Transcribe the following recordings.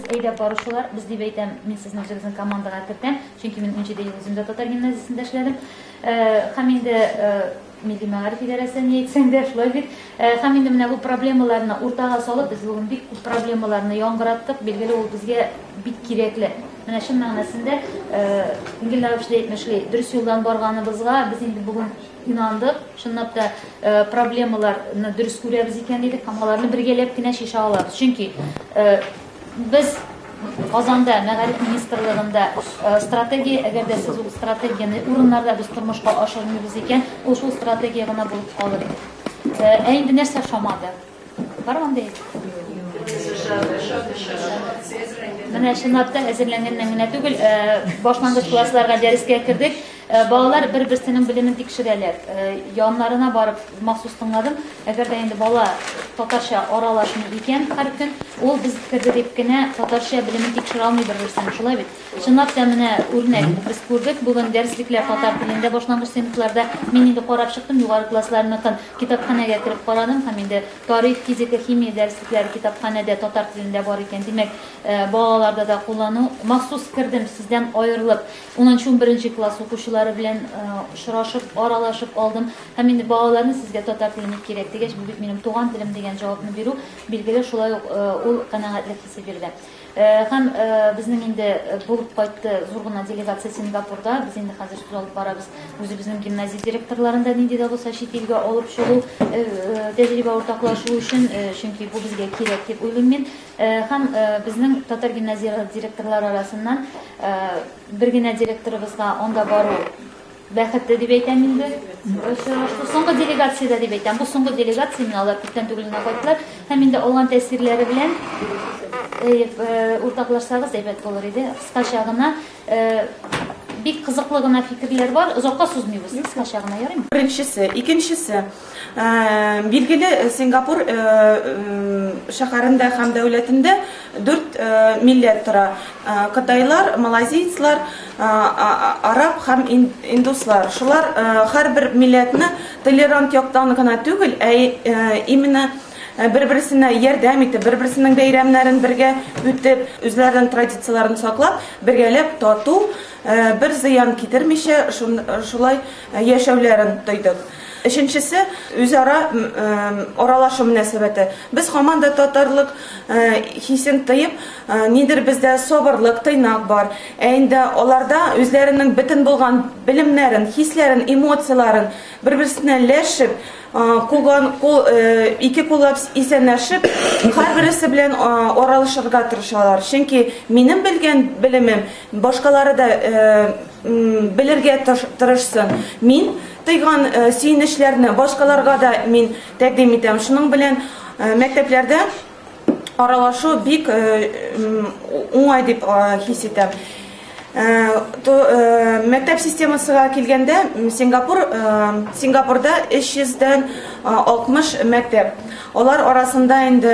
әйдәп баручылар, без дип әйтәм, мин сезне үзегезнең командага кертәм, чөнки мин 17 ел үзем дә татар гимназиясендә эшләдем. Һәм инде Милли мәгариф идарәсе, ни әйтсәң дә, шулай бит. Һәм инде менә бу проблемаларны уртага салып, без бүген бик күп проблемаларны яңгыраттык. Билгеле, ул безгә бик кирәкле. Менә чын мәгънәсендә, Энгель Нәвәвич тә әйтмешли, дөрес юлдан барганыбызга без инде бүген инандык. Чынлап та, проблемаларны дөрес күрәбез икән дидек һәм аларны бергәләп кенә чишә алабыз. Чөнки без Казанда мәгариф министрлыгында стратегия, әгәр дә сез ул стратегияне урыннарда без тормышка ашырмыйбыз икән, ул шул стратегия гына булып калыр иде. Ә инде нәрсә ошамады? Бармы андый? Менә чынлап та әзерләнгәннән генә түгел, башлангыч классларга дәрескә кердек. Балалар бер-берсенең белемен тикшерәләр. Яннарына барып махсус тыңладым. Әгәр дә инде бала татарча аралашмый икән һәр көн, ул без керде дип кенә татарча белемен тикшерә алмый бер-берсенең, шулай бит? Чынлап та менә үрнәк без күрдек. Бүген дәреслекләр татар телендә башлангыч сыйныфларда. Мин инде карап чыктым югары классларныкын, китапханәгә кереп карадым һәм инде тарих, физика, химия дәреслекләре китапханәдә татар телендә бар икән. Димәк, балаларда да куллану. Махсус кердем, сездән аерылып, Унынчы-унберенче класс укучылары белән очрашып, аралашып алдым. Һәм инде балаларны сезгә татар теле ник кирәк дигәч, бу бит минем туган телем дигән җавапны бирү, билгеле, шулай ук ул канәгатьлек хисе бирде. Һәм безнең инде булып кайтты зур гына делегация Сингапурда. Без инде хәзер сүз алып барабыз үзебезнең гимназия директорларын да нинди дә булса чит илгә алып чыгу, тәҗрибә уртаклашу өчен, чөнки бу безгә кирәк дип уйлыйм мин. Һәм безнең татар гимназияләре директорлары арасыннан бер генә директорыбызга анда бару бәхете дип әйтәм инде. Очрашты. Соңгы делегациядә дип әйтәм. Бу соңгы делегация, менә алар күптән түгел генә кайттылар. Һәм инде алган тәэсирләре белән уртаклашсагыз әйбәт булыр иде. Кыскача гына бик кызыклы гына фикерләр бар. Озакка сузмыйбыз. Кыскача гына ярыймы? Беренчесе, икенчесе. Билгеле, Сингапур шәһәрендә һәм дәүләтендә дүрт милләт тора. Кытайлар, малайзиецлар, араб һәм индуслар. Шулар һәрбер милләтне толерант яктан гына түгел, ә именно бер-берсенә ярдәм итеп, бер-берсенең бәйрәмнәрен бергә үтеп, үзләренең традицияләрен саклап, бергәләп тату, бер зыян китермичә шулай яшәүләрен тойдык. Өченчесе, үзара аралашу мөнәсәбәте. Без һаман да татарлык хисен тоеп, нидер бездә сабырлык, тыйнак бар. Ә инде аларда үзләренең бөтен булган белемнәрен, хисләрен, эмоцияләрен бер-берсенә ләшеп, кулган кул, ике куллап исәнләшеп, һәрбересе белән аралашырга тырышалар. Чөнки минем белгән белемем башкалары да белергә тырышсын. Мин тойган сөенечләрне башкаларга да мин тәкъдим итәм. Шуның белән мәктәпләрдә аралашу бик уңай дип хис итәм. Мәктәп системасыга килгәндә, Сингапур, Сингапурда 300дән 60 мәктәп. Алар арасында инде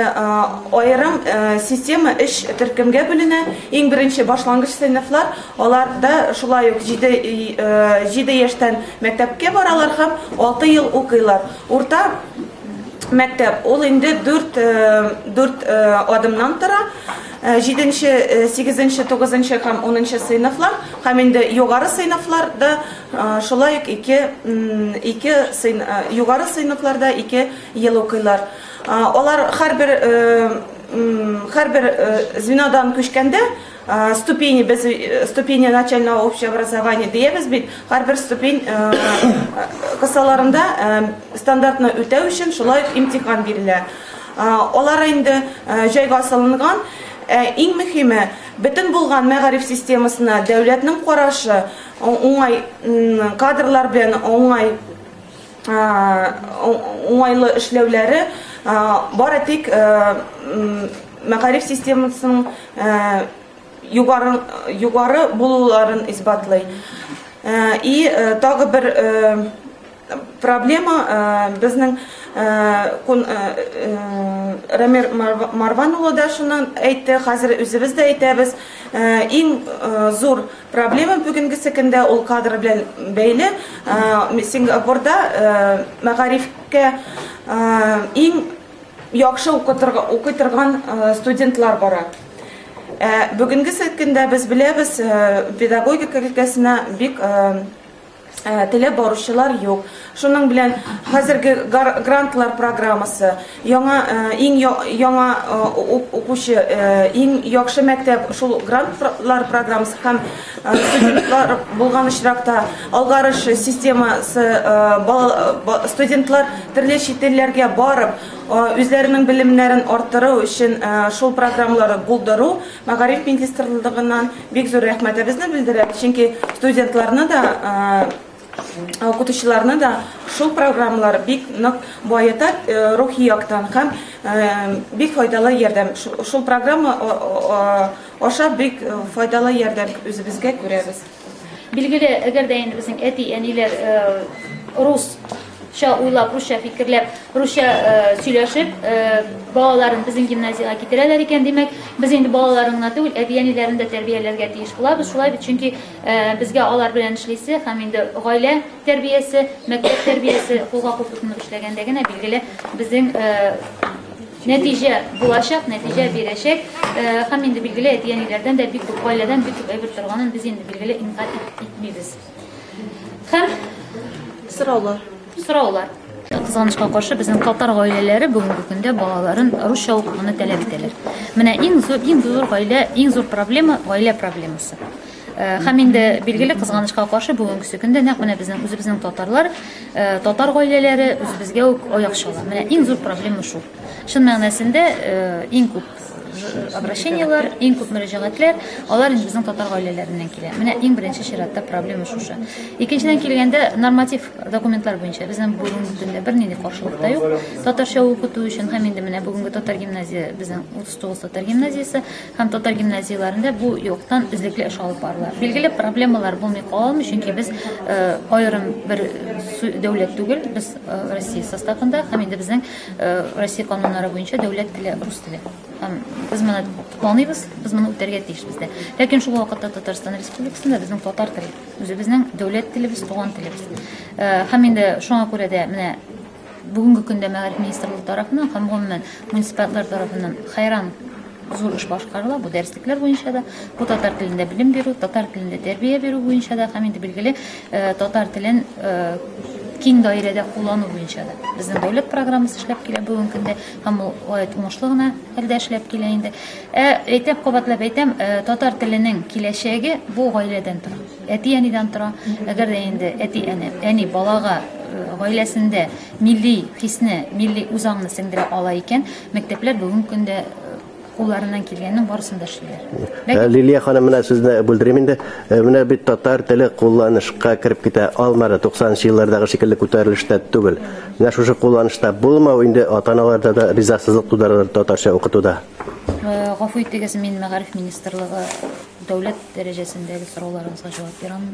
аерым система өч төркемгә бүленә. Иң беренче башлангыч сыйныфлар, аларда шулай ук 7 яшьтән мәктәпкә баралар һәм 6 ел укыйлар. Урта мәктәп, ул инде 4, 4 адымнан тора. Җиденче, сигезенче, тугызынчы һәм унынчы сыйныфлар һәм инде югары сыйныфларда шулай ук ике, ике югары сыйныфларда ике ел укыйлар. Алар һәрбер һәрбер звенодан күчкәндә ступени, без ступени начального общего образования диябез бит, һәрбер ступень кысаларында стандартны үтәү өчен шулай ук имтихан бирелә. Алар инде җайга салынган. Ә иң мөһиме, бөтен булган мәгариф системасына дәүләтнең карашы уңай, кадрлар белән уңай уңайлы эшләүләре бары тик мәгариф системасының югары, югары булуларын исбатлый. И тагы бер проблема безнең Рамир Марван улы да шуны әйтте, хәзер үзебез дә әйтәбез. Иң зур проблема бүгенгесе көндә ул кадр белән бәйле. Сингапурда мәгарифкә иң яхшы укый торган студентлар бара. Ә бүгенге көндә без беләбез, педагогика өлкәсенә бик теләп баручылар юк. Шуның белән хәзерге грантлар программасы, яңа иң яңа укучы, иң яхшы мәктәп шул грантлар программасы һәм студентлар булган очракта алгарыш системасы, студентлар төрле чит илләргә барып, үзләренең белемнәрен арттыру өчен шул программаларны булдыру Мәгариф министрлыгыннан бик зур рәхмәтебезне белдерәбез, чөнки студентларны да, укытучыларны да шул программалар бик нык баета рухи яктан һәм бик файдалы ярдәм. Шул программа аша бик файдалы ярдәм үзебезгә күрәбез. Билгеле, әгәр дә инде безнең әти-әниләр русча уйлап, русча фикерләп, русча сөйләшеп, балаларын безнең гимназиягә китерәләр икән, димәк, без инде балаларын гына түгел, әти-әниләрен дә тәрбияләргә тиеш булабыз. Шулай бит, чөнки безгә алар белән эшлисе һәм инде гаилә тәрбиясе, мәктәп тәрбиясе кулга-кул тотынып эшләгәндә генә, билгеле, безнең нәтиҗә булачак, нәтиҗә бирәчәк. Һәм инде билгеле әти-әниләрдән дә бик күп, гаиләдән бик күп әйбер торганын без инде билгеле инкарь итмибез. Һәм сораулар. Сораулар. Кызганычка каршы, безнең татар гаиләләре бүгенге көндә балаларын русча укытуны таләп итәләр. Менә иң зур, иң зур гаилә, иң зур проблема гаилә проблемасы. Һәм инде билгеле, кызганычка каршы, бүгенге көндә нәкъ менә безнең үзебезнең татарлар, татар гаиләләре үзебезгә үк аяк чала. Менә иң зур проблема шул. Чын мәгънәсендә иң күп обращениелар, иң күп мөрәҗәгатьләр, алар инде безнең татар гаиләләреннән килә. Менә иң беренче чиратта проблема шушы. Икенчедән килгәндә, норматив документлар буенча безнең бүгенге көндә бернинди каршылык та юк. Татарча укыту өчен һәм инде менә бүгенге татар гимназия, безнең 39 татар гимназиясе һәм татар гимназияләрендә бу яктан эзлекле эш алып барыла. Билгеле, проблемалар булмый кала алмый, чөнки без аерым бер дәүләт түгел, без Россия составында һәм инде безнең Россия кануннары буенча дәүләт теле рус теле. Һәм без моны таныйбыз, без моны үтәргә тиешбез дә. Ләкин шул вакытта Татарстан Республикасында безнең татар теле, үзебезнең дәүләт телебез, туган телебез. Һәм инде шуңа күрә дә менә бүгенге көндә Мәгариф министрлыгы тарафыннан һәм гомумән муниципалитетлар тарафыннан хайран зур эш башкарыла бу дәреслекләр буенча да, бу татар телендә белем бирү, татар телендә тәрбия бирү буенча да һәм инде билгеле татар телен киң даирәдә куллану буенча да. Безнең дәүләт программасы эшләп килә бүгенге көндә һәм ул гаять уңышлы гына хәлдә эшләп килә инде. Әйтәм, кабатлап әйтәм, татар теленең киләчәге бу гаиләдән тора. Әти-әнидән тора. Әгәр дә инде әти-әни, әни балага гаиләсендә милли хисне, милли үзаңны сеңдерә ала икән, мәктәпләр бүгенге көндә кулларыннан килгәннең барысын да эшлиләр. Лилия ханым, менә сезне бүлдерим инде. Менә бит татар теле кулланышка кереп китә алмады, 90 еллардагы шикелле күтәрелештә түгел. Менә шушы кулланышта булмау инде ата-аналарда да ризасызлык тудыра татарча укытуда. Гафу итегез, мин Мәгариф министрлыгы дәүләт дәрәҗәсендәге сорауларыгызга җавап бирәм.